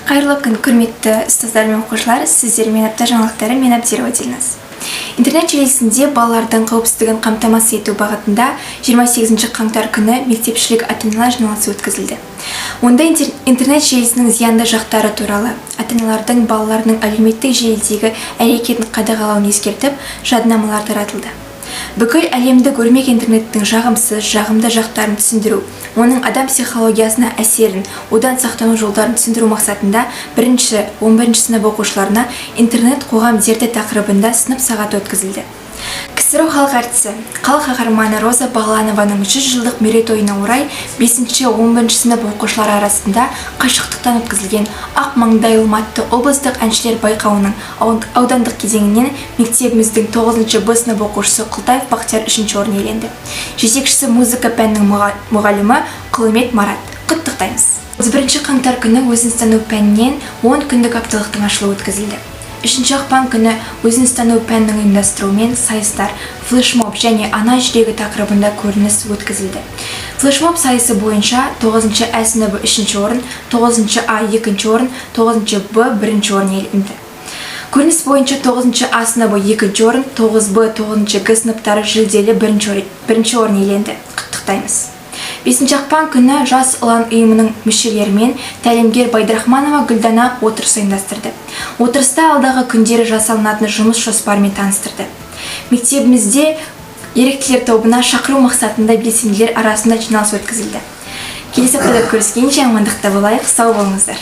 Қайырлы күн, құрметті ұстаздар мен оқушылар! Сіздермен «Апта жаңалықтары», мен Әбдірова Дильназ. Интернет желісінде балалардың қауіпсіздігін қамтамасыз ету бағытында 28 қаңтар күні мектепішілік ата-аналар жиналысы өткізілді. Онда интернет желісінің зиянды жақтары туралы, ата-аналардың балаларының әлеуметтік желідегі әрекетін қадағалауын ескертіп, жадынамалар таратылды. Бүкіл әлемдік өрмек интернеттің жағымсыз, жағымды жақтарын түсіндіру, оның адам психологиясына әсерін, одан сақтану жолдарын түсіндіру мақсатында бірінші, 11 сынып оқушыларына «Интернет – қоғам дерті» тақырыбында сынып сағаты өткізілді. КСРО халық әртісі, халық қаһарманы Роза Бағланованың 100 жылдық мерейтойына орай 5-ші, 11 сынып оқушылары арасында қашықтықтан өткізілген «Ақ маңдайлым» атты облыстық әншілер байқауының аудандық кезеңінен мектебіміздің 9 Б сынып оқушысы Құлтаев Бақтияр үшінші орын иеленді. Жетекшісі – музыка пәнінің мұғалімі Құлымет Марат. Құттықтаймыз! 31 қаңтар күні өзін тану пәнінен 10 күндік апталықтың ашылуы өткізілді. 3 ақпан күні өзін тану пәнінің ұйымдастыруымен сайыстар, флешмоб және «Ана жүрегі» тақырыбында көрініс өткізілді. Флешмоб сайысы бойынша 9 ә сыныбы үшінші орын, 9 А екінші орын, 9 Б бірінші орын иеленді. Көрініс бойынша 9 А сыныбы екінші орын, 9 Б, 9 Г сыныптары жүлделі бірінші орын иеленді. Құттықтаймыз! 5 ақпан күні «Жас ұлан» ұйымының мүшелерімен тәлімгер Байдрахманова Гүлдана отырыс ұйымдастырды. Отырыста алдағы күндері жасалынатын жұмыс жоспарымен таныстырды. Мектебімізде еріктілер тобына шақыру мақсатында белсенділер арасында жиналыс өткізілді. Келесі аптада көріскенше, амандықта болайық, сау болыңыздар!